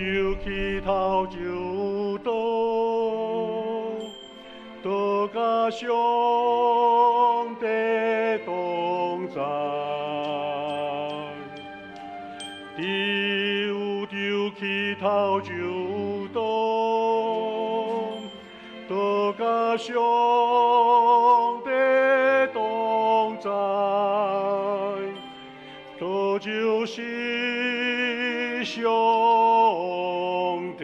洲起頭就倒，倒佮上帝同在。伫宇宙起頭就倒，倒佮上帝同在，倒就是上帝。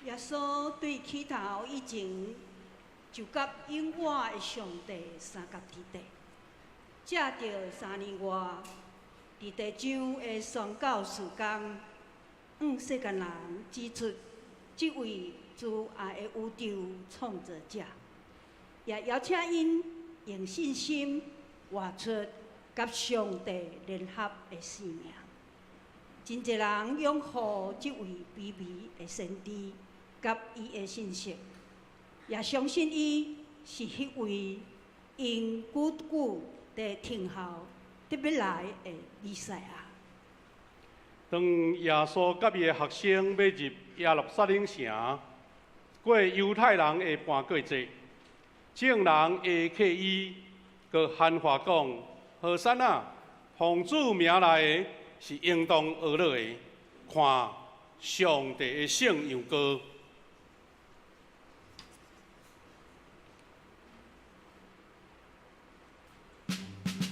耶穌對起頭以前，就佮永活的上帝相佮佇地，藉著3年外，佇地上的宣教事工，向世間人指出這位慈愛的宇宙創造者，也邀請𪜶用信心活出佮上帝聯合的生命。真濟人擁護這位卑微的先知佮伊的信息，也相信伊是彼位𪜶久久佇等候得欲來的彌賽亞。當耶穌佮伊的學生欲入耶路撒冷城，過猶太人的盤過節，眾人下客伊，閣喊話講：和散那，奉主名來的是應當阿樂的，看上帝的聖羊羔。 Thank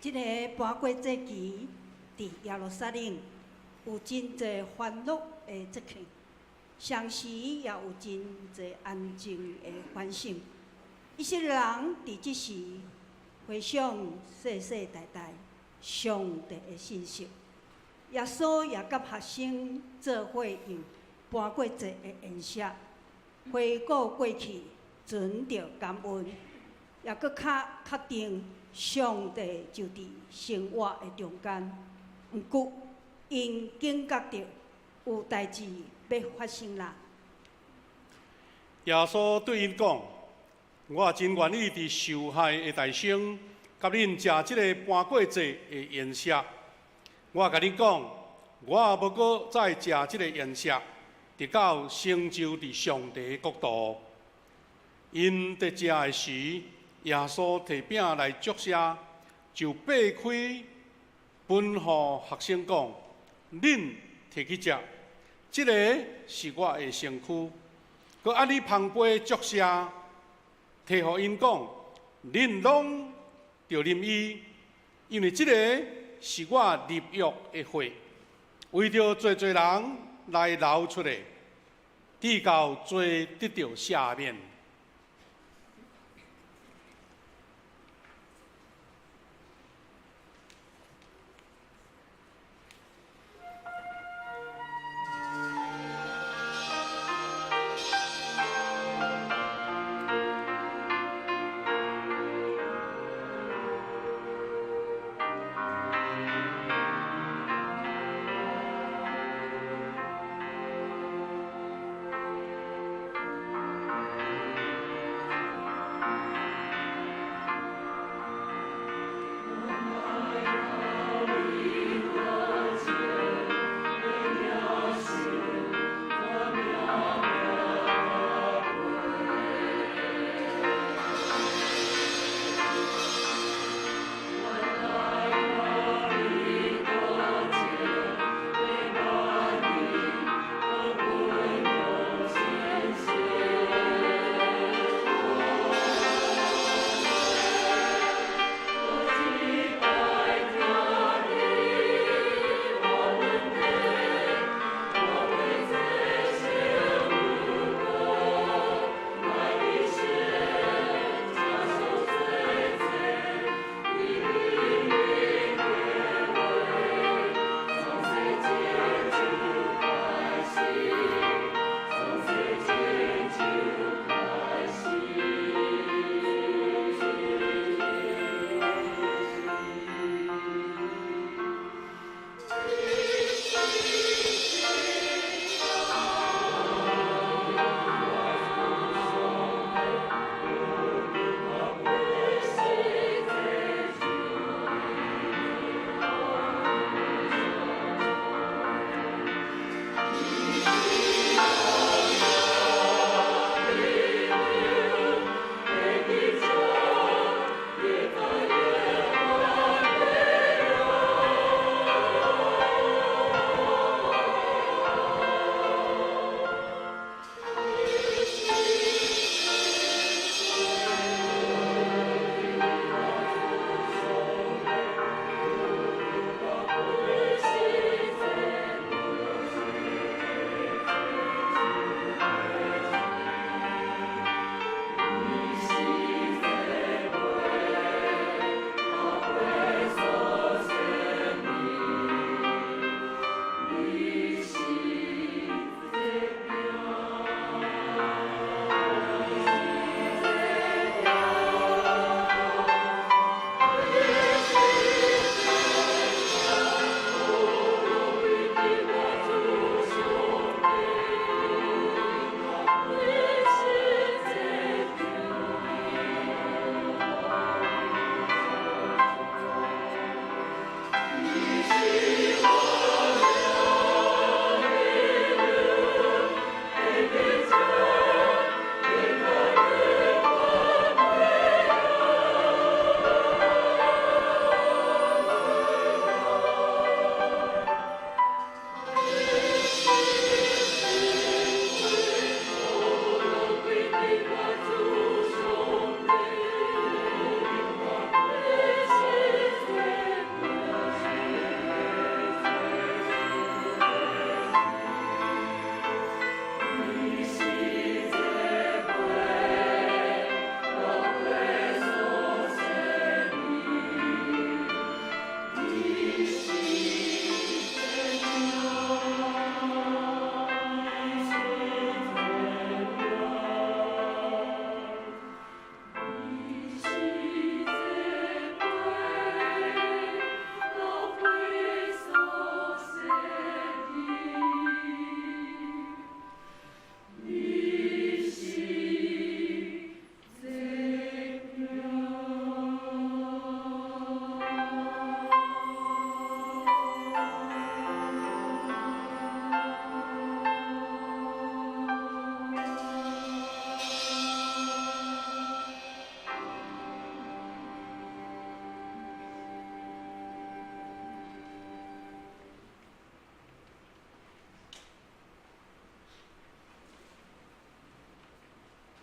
這个盤過節期，佇耶路撒冷有真濟歡樂的節慶，同時也有真濟安靜的反省。以色列人佇這時回想世世代代上帝的信實。耶穌也佮學生做伙用盤過節的筵席，回顧過去，存著感恩，也閣較確定上帝就佇生活的中間。毋過，𪜶警覺著有代誌欲發生啦。耶穌對𪜶講：我真願意佇受害的大生，佮恁食這个盤過節的筵席。我共恁講，我無閣再食這个筵席，直到成就佇上帝的國度。𪜶佇食的時，耶穌提餅來祝謝，就擘開，分予學生講：恁提去食，這个是我的身軀。閣按呢捧杯祝謝，提予𪜶講：恁攏著啉伊，因為這个是我立約的血，為著濟濟人來流出的，直到罪得著赦免。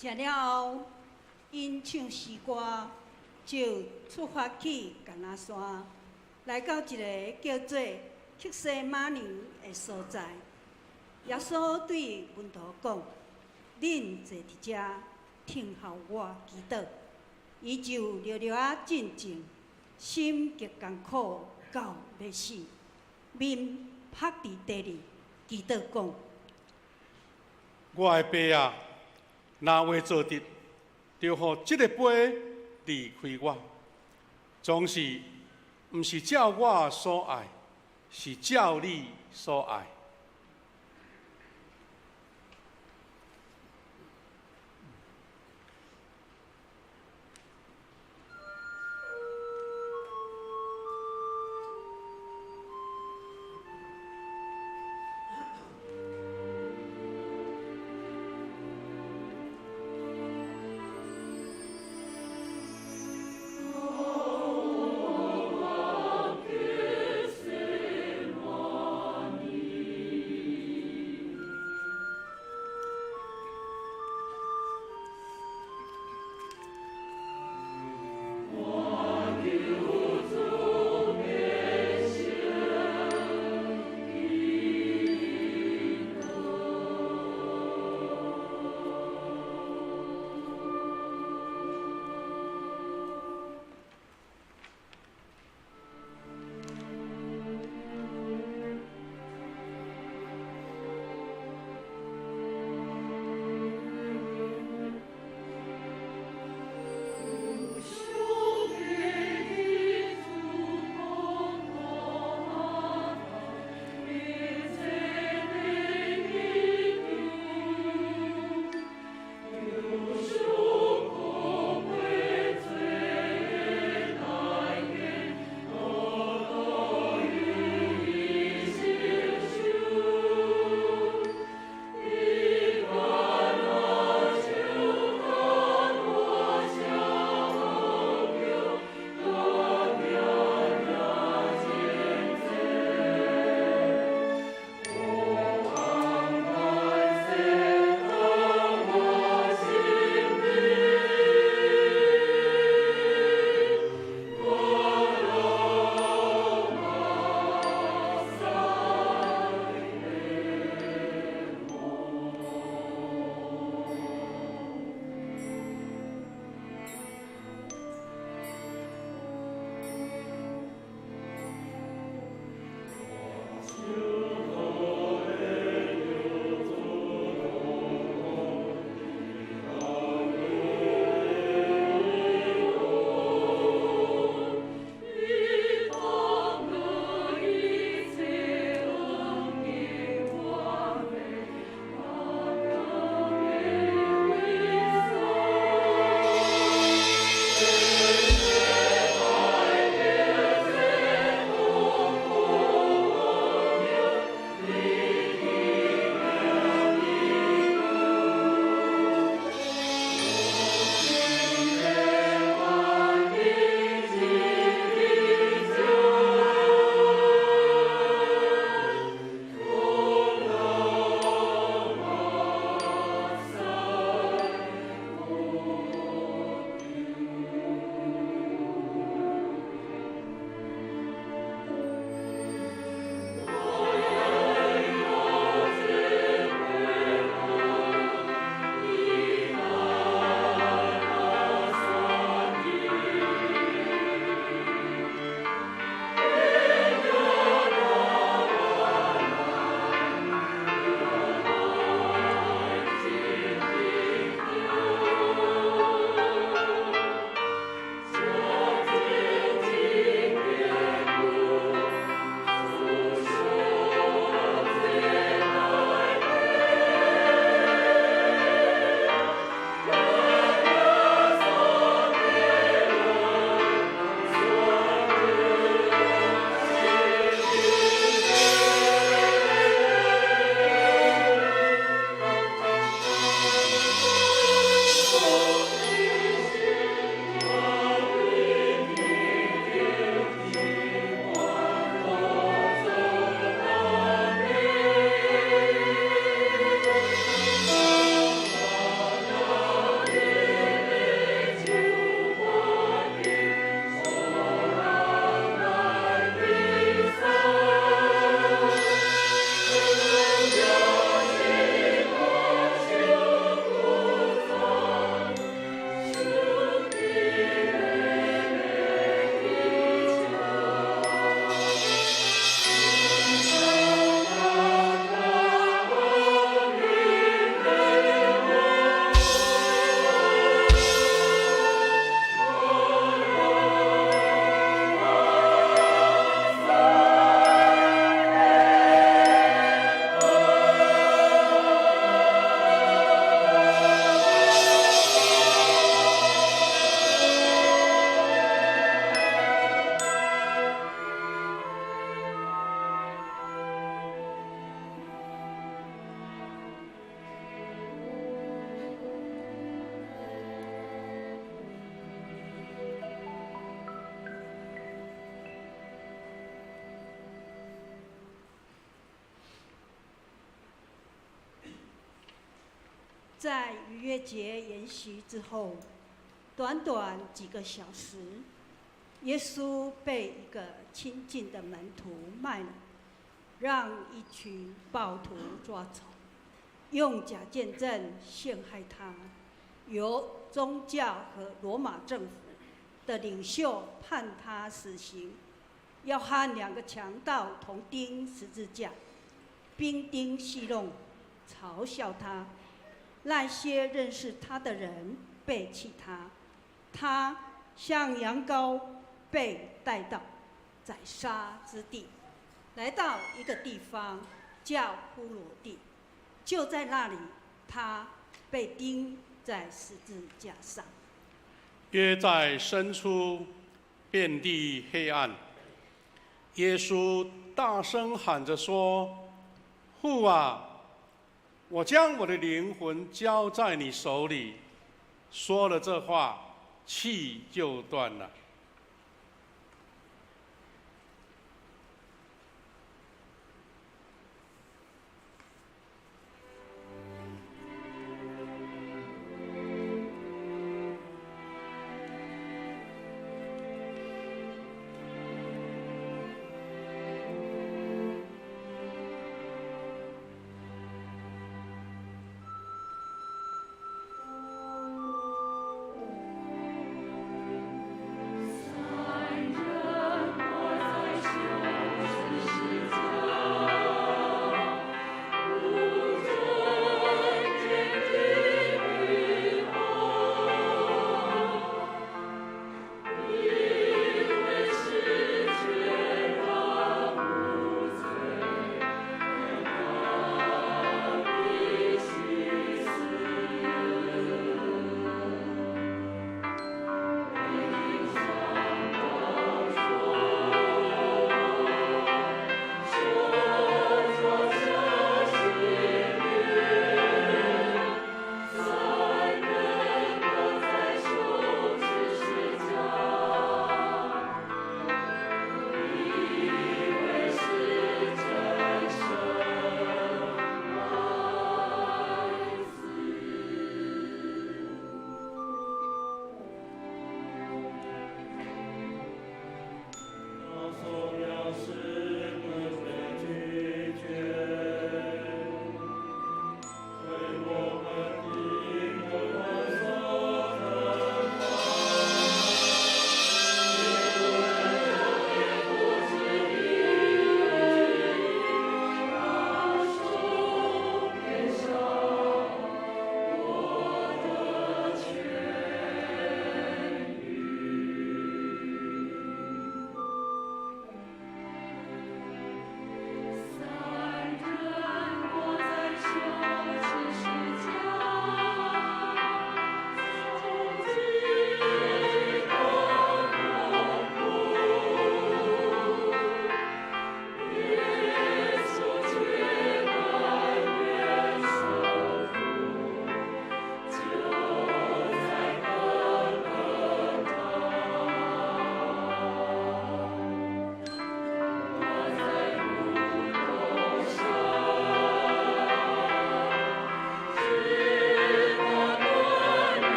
食了後，𪜶唱詩歌，就出發去橄欖山，來到一个叫做客西馬尼的所在。耶穌對門徒講：恁坐佇遮，聽候我祈禱。伊就默默仔進前，心極艱苦到欲死，面伏佇地裡祈禱講：我的爸啊，若話做得，就予這个杯離開我。總是毋是照我所愛，是照你所愛。在逾越節筵席之後，短短幾個小時，耶穌被一個親近的門徒賣了，讓一群暴徒抓走，用假見證陷害他，由宗教和羅馬政府的領袖判他死刑，要和兩個強盜同釘十字架，兵丁戲弄、嘲笑他。那些認識他的人背棄他，他像羊羔被帶到宰殺之地，來到一個地方叫髑髏地，就在那裡，他被釘在十字架上。約在申初，遍地黑暗。耶穌大聲喊着說：“父啊，我將我的靈魂交在你手裡。”說了這話，氣就斷了。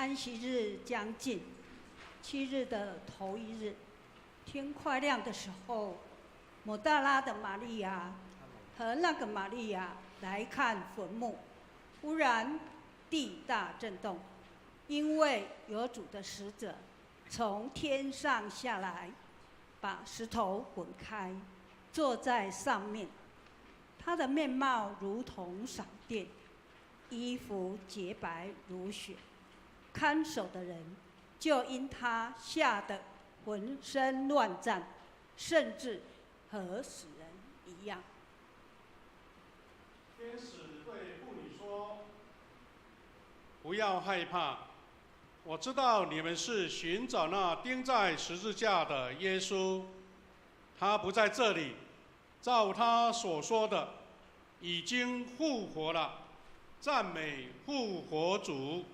安息日將近，七日的頭一日，天快亮的時候，抹大拉的瑪利亞和那個瑪利亞來看墳墓。忽然地大震動，因為有主的使者從天上下來，把石頭滾開，坐在上面。他的面貌如同閃電，衣服潔白如雪。看守的人就因他嚇得渾身亂顫，甚至和死人一樣。天使對婦女說：“不要害怕，我知道你們是尋找那釘在十字架的耶穌，他不在這裡，照他所說的，已經復活了。讚美復活主。”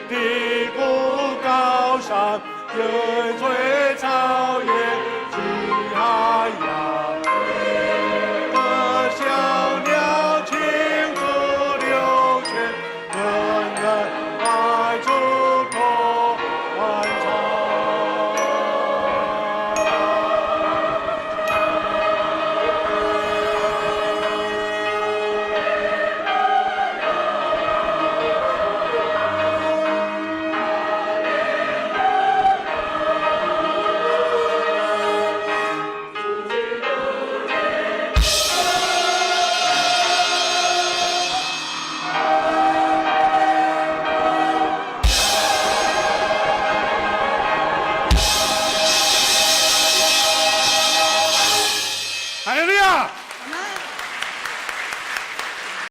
地谷高山，有最。